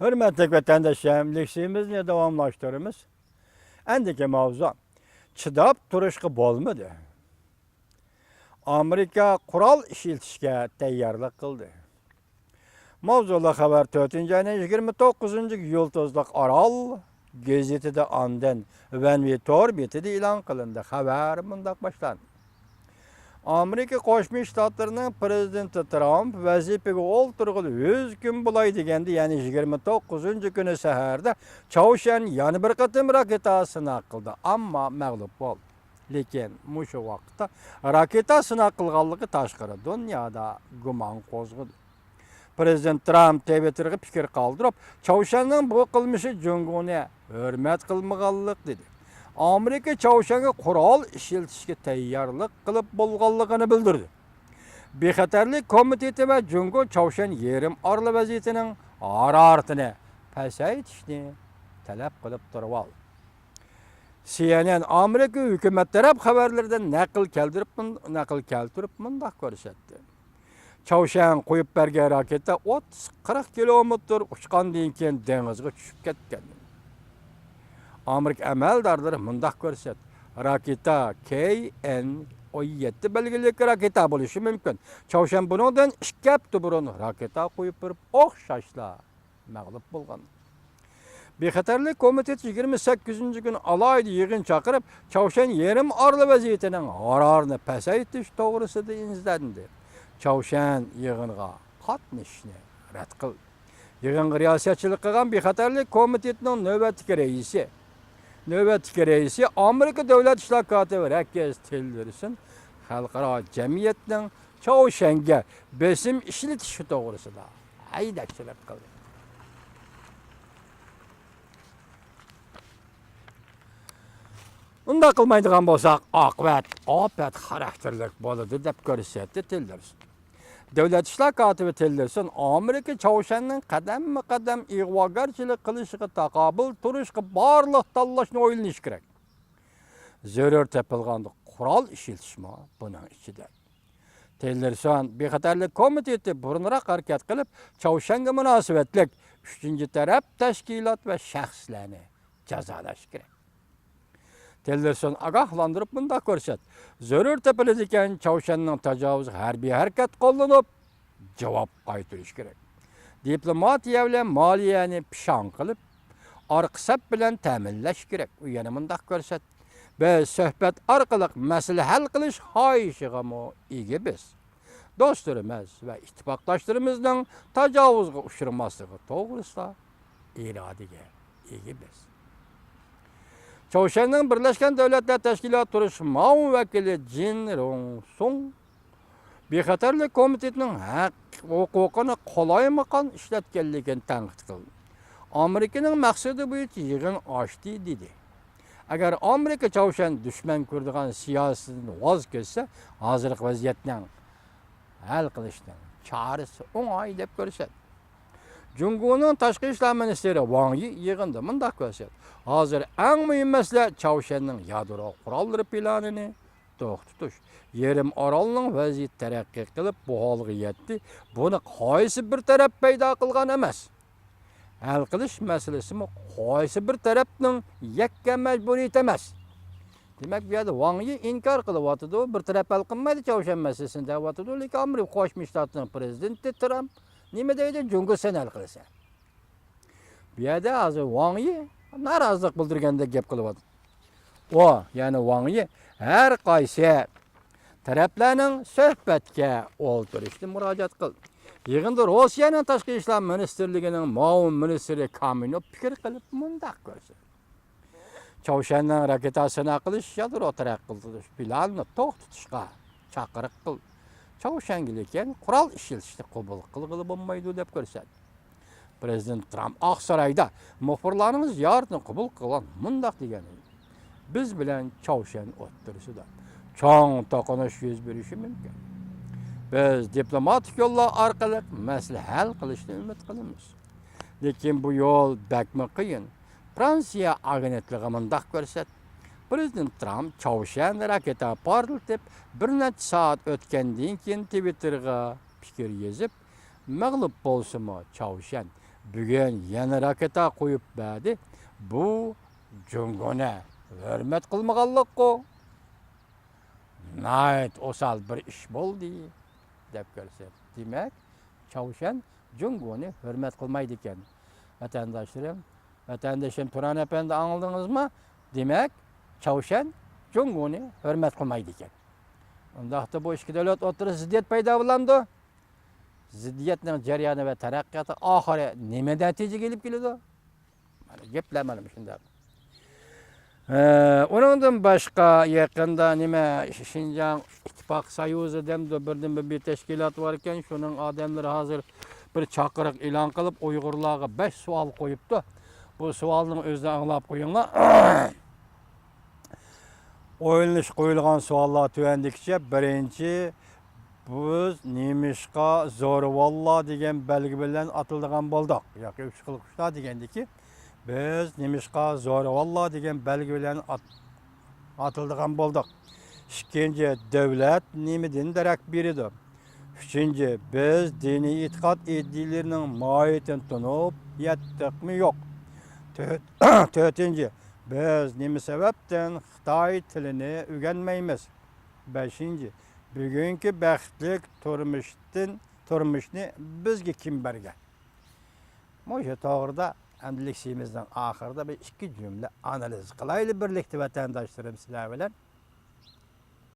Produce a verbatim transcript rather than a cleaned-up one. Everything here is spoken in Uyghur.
ھۆرمەتلىك ۋەتەنداشلار، لېكسىيىمىزنى داۋاملاشتۇرىمىز. ئەندىكى ماۋزۇ، چىداپ تۇرۇشقا بولمىدى. ئامېرىكا قورال ئىشلىتىشكە تەييارلىق قىلدى. ماۋزۇلۇق خەۋەر تۆتىنچى ئاينىڭ يىگىرمە توققۇزىنچى يۇلتۇزلۇق ئارال گېزىتىدە، ئاندىن ۋەنۋى تور بېتىدە ئېلان قىلىندى. خەۋەر مۇنداق باشلاندى. ئامېرىكا قوشما شتاتلىرىنىڭ پىرېزىدېنتى ترامپ ۋەزىپىگە ئولتۇرغىلى يۈز كۈن بولاي دېگەندە، يەنى يىگىرمە توققۇزىنچى كۈنى سەھەردە چاۋشيەن يەنە بىر قېتىم راكېتا سىناق قىلدى، ئەمما مەغلۇپ بولدى. لېكىن مۇشۇ ۋاقىتتا راكېتا سىناق قىلغانلىقى تاشقىرى دۇنيادا گۇمان قوزغىدى. پىرېزىدېنت ترامپ تىۋىتتېرغا پىكىر قالدۇرۇپ، چاۋشيەننىڭ بۇ قىلمىشى جۇڭگونى ھۆرمەت قىلمىغانلىق، دېدى. ئامېرىكا چاۋشيەنگە قورال ئىشلىتىشكە تەييارلىق قىلىپ بولغانلىقىنى بىلدۈردى. بىخەتەرلىك كومىتېتى ۋە جۇڭگو چاۋشيەن يېرىم ئارىلى ۋەزىيىتىنىڭ ھارارىتىنى پەسەيتىشنى تەلەپ قىلىپ تۇرۇۋالدى. سى ئېن ئېن ئامېرىكا ھۆكۈمەت تەرەپ خەۋەرلىرىدىن نەقىل كەلتۈرۈپ، نەقىل كەلتۈرۈپ مۇنداق كۆرسەتتى. چاۋشيەن قويۇپ بەرگەن راكېتا ئوتتۇز قىرىق كىلومېتىر ئۇچقاندىن كېيىن دېڭىزغا چۈشۈپ كەتكەن. ئامېرىكا ئەمەلدارلىرى مۇنداق كۆرسەتتى. راكېتا كېي ئېن ئون يەتتە بەلگىلىك راكېتا بولۇشى مۇمكىن. چاۋشيەن بۇنىڭدىن ئىككى ھەپتە بۇرۇن راكېتا قويۇپ بېرىپ، ئوخشاشلا مەغلۇپ بولغان. بىخەتەرلىك كومىتېتى يىگىرمە سەككىزىنچى كۈنى ئالاھىدە يىغىن چاقىرىپ، چاۋشيەن يېرىم ئارىلى ۋەزىيىتىنىڭ ھارارىنى پەسەيتىش توغرىسىدا ئىزدەندى. چاۋشيەن يىغىنغا قاتنىشىشنى رەت قىلدى. يىغىنغا رىياسەتچىلىك قىلغان بىخەتەرلىك كومىتېتىنىڭ نۆۋەتتىكى رەئىسى، نۆۋەتتىكى رەئىسى ئامېرىكا دۆلەت ئىشلار كاتىپى رەككېز تىللېرسون خەلقئارا جەمئىيەتنىڭ چاۋشيەنگە بېسىم ئىشلىتىشى توغرىسىدا ھەيدەكچىلىك قىلدى. ئۇنداق قىلمايدىغان بولساق، ئاقىۋەت ئاپەت خاراكتېرلىك بولىدۇ، دەپ كۆرسەتتى تىللېرسون. دۆلەت ئىشلار كاتىپى تىللېرسون ئامېرىكا چاۋشيەننىڭ قەدەممۇ قەدەم ئىغۋاگەرچىلىك قىلىشىغا تاقابىل تۇرۇشقا بارلىق تاللاشنى ئويلىنىشى كېرەك. زۆرۈر تېپىلغاندا قورال ئىشلىتىشمۇ بۇنىڭ ئىچىدە. تىللېرسون بىخەتەرلىك كومىتېتى بۇرۇنراق ھەرىكەت قىلىپ، چاۋشيەنگە مۇناسىۋەتلىك ئۈچىنچى تەرەپ تەشكىلات ۋە شەخسلەرنى جازالاش كېرەك. تىللېرسون ئاگاھلاندۇرۇپ مۇنداق كۆرسەتتى، زۆرۈر تېپىلىدىكەن، چاۋشيەننىڭ تاجاۋۇزىغا ھەربىي ھەرىكەت قوللىنىپ، جاۋاب قايتۇرۇش كېرەك. دىپلوماتىيە بىلەن مالىيەنى پىشاڭ قىلىپ، ئارقا سەپ بىلەن تەمىنلەش كېرەك. ئۇ يەنە مۇنداق كۆرسەتتى، بىز سۆھبەت ئارقىلىق مەسىلە ھەل قىلىش خاھىشىغىمۇ ئىگىمىز. دوستلىرىمىز ۋە ئىتتىپاقداشلىرىمىزنىڭ تاجاۋۇزغا ئۇچرىماسلىقى توغرىسىدا ئىرادىگە ئىگىمىز. چاۋشيەننىڭ بىرلەشكەن دۆلەتلەر تەشكىلاتى تۇرۇش مۇئاۋىن ۋەكىلى جىن رۇڭسۇڭ بىخەتەرلىك كومىتېتىنىڭ ھەق ھوقۇقىنى قالايمىقان ئىشلەتكەنلىكىنى تەنقىد قىلدى. ئامېرىكىنىڭ مەقسىتى بويىچە يىغىن ئاچتى، دېدى. ئەگەر ئامېرىكا چاۋشيەن دۈشمەن كۆرىدىغان سىياسىتىدىن ۋاز كەچسە، ھازىرقى ۋەزىيەتنىڭ ھەل قىلىشنىڭ چارىسى ئوڭاي، دەپ كۆرسەتتى. جۇڭگونىڭ تاشقى ئىشلار مىنىستىرى ۋاڭ يى يىغىندا مۇنداق كۆرسەتتى، ھازىر ئەڭ مۇھىم مەسىلە چاۋشيەننىڭ يادرو قوراللىرى پىلانىنى توختىتىش. يېرىم ئارالنىڭ ۋەزىيىتى تەرەققىي قىلىپ، بۇ ھالغا يەتتى. بۇنى قايسى بىر تەرەپ پەيدا قىلغان ئەمەس. ھەل قىلىش مەسىلىسىمۇ قايسى بىر تەرەپنىڭ يەككە مەجبۇرىيىتى ئەمەس. دېمەك، بۇ يەردە ۋاڭ يى ئىنكار قىلىۋاتىدۇ، بىر تەرەپ ھەل قىلمايدۇ چاۋشيەن مەسىلىسىنى دەۋاتىدۇ، لېكىن ئامېرىكا قوشما شتاتىنىڭ پىرېزىدېنتى ترامپ نېمە دەيدۇ؟ جۇڭگو سەن ھەل قىلىسەن. بۇ يەردە ھازىر ۋاڭ يى نارازىلىق بىلدۈرگەندەك گەپ قىلىۋاتىدۇ. ئۇ، يەنى ۋاڭ يى ھەر قايسى تەرەپلەرنىڭ سۆھبەتكە ئولتۇرۇشىنى مۇراجىئەت قىلدى. يىغىندا روسىيەنىڭ تاشقى ئىشلار مىنىستىرلىكىنىڭ مۇئاۋىن مىنىستىرى كامىنوف پىكىر قىلىپ مۇنداق كۆرسەتتى، چاۋشيەننىڭ راكېتا سىناق قىلىش، يادرو تەرەققىي قىلدۇرۇش پىلانىنى توختىتىشقا چاقىرىق قىلدى. چاۋشيەنگە لېكىن قورال ئىشلىتىشنى قوبۇل قىلغىلى بولمايدۇ، دەپ كۆرسەتتى. پىرېزىدېنت ترامپ ئاقسارايدا مۇخبىرلارنىڭ زىيارىتىنى قوبۇل قىلغان مۇنداق دېگەن ئىدى، بىز بىلەن چاۋشيەن ئوتتۇرىسىدا چوڭ توقۇنۇش يۈز بېرىشى مۇمكىن. بىز دىپلوماتىك يوللار ئارقىلىق مەسىلە ھەل قىلىشنى ئۈمىد قىلىمىز. لېكىن بۇ يول بەكمۇ قىيىن. فرانسىيە ئاگېنتلىقى مۇنداق كۆرسەتتى، پىرېزىدېنت ترامپ چاۋشيەن راكېتا پارتلىتىپ، بىر نەچچە سائەت ئۆتكەندىن كېيىن تىۋىتتېرغا پىكىر يېزىپ، مەغلۇپ بولسىمۇ چاۋشيەن بۈگۈن يەنە راكېتا قويۇپ بەردى. بۇ جۇڭگونى ھۆرمەت قىلمىغانلىققۇ. ناھايىتى ئوسال بىر ئىش بولدى، دەپ كۆرسەت. دېمەك، چاۋشيەن جۇڭگونى ھۆرمەت قىلمايدىكەن. ۋەتەنداشلىرىم، ۋەتەندىشىم تۇران ئەپەندى، ئاڭلىدىڭىزمۇ؟ دېمەك، چاۋشيەن جۇڭگونى ھۆرمەت قىلمايدىكەن. ئۇنداقتا بۇ ئىككى دۆلەت ئوتتۇرىسىدا زىددىيەت پەيدا بولامدۇ؟ زىددىيەتنىڭ جەريانى ۋە تەرەققىياتى ئاخىرى نېمە نەتىجىگە ئېلىپ كېلىدۇ؟ مانا گەپلەر مانا مۇشۇنداق. ئە، ئۇنىڭدىن باشقا يېقىندا نېمە شىنجاڭ ئىتتىپاق سويۇزى دەمدۇ، بىردىن بىر تەشكىلات باركەن، شۇنىڭ ئادەملىرى ھازىر بىر چاقىرىق ئېلان قىلىپ، ئۇيغۇرلارغا بەش سوئال قويۇپتۇ. بۇ سوئالنىڭ ئۆزىنى ئاڭلاپ قويۇڭلار. ئويلىنىش قويۇلغان سوئاللار تۆۋەندىكىچە. بىرىنچى، بىز نېمىشقا زورىۋاللا دېگەن بەلگە بىلەن ئاتىلىدىغان بولدۇق؟ ياكى ئۈچ خىل قۇشلار دېگەندىكى، بىز نېمىشقا زورىۋاللا دېگەن بەلگە بىلەن ئات-، ئاتىلىدىغان بولدۇق؟ ئىككىنچى، دۆلەت نېمىدىن دېرەك بېرىدۇ؟ ئۈچىنچى، بىز دىنىي ئېتىقاد ئىدىيىلىرىنىڭ ماھىيىتىنى تونۇپ يەتتۇقمۇ يوق؟ تۆت-، تۆتىنچى، بىز نېمە سەۋەبتىن خىتاي تىلىنى ئۆگەنمەيمىز؟ بەشىنچى، بۈگۈنكى بەختلىك تۇرمۇشتىن، تۇرمۇشنى بىزگە كىم بەرگەن؟ مۇشۇ توغرىدا ئەمدى لېكسىيىمىزنىڭ ئاخىرىدا بىر ئىككى جۈملە ئانالىز قىلايلى بىرلىكتە ۋەتەنداشلىرىم سىلەر بىلەن.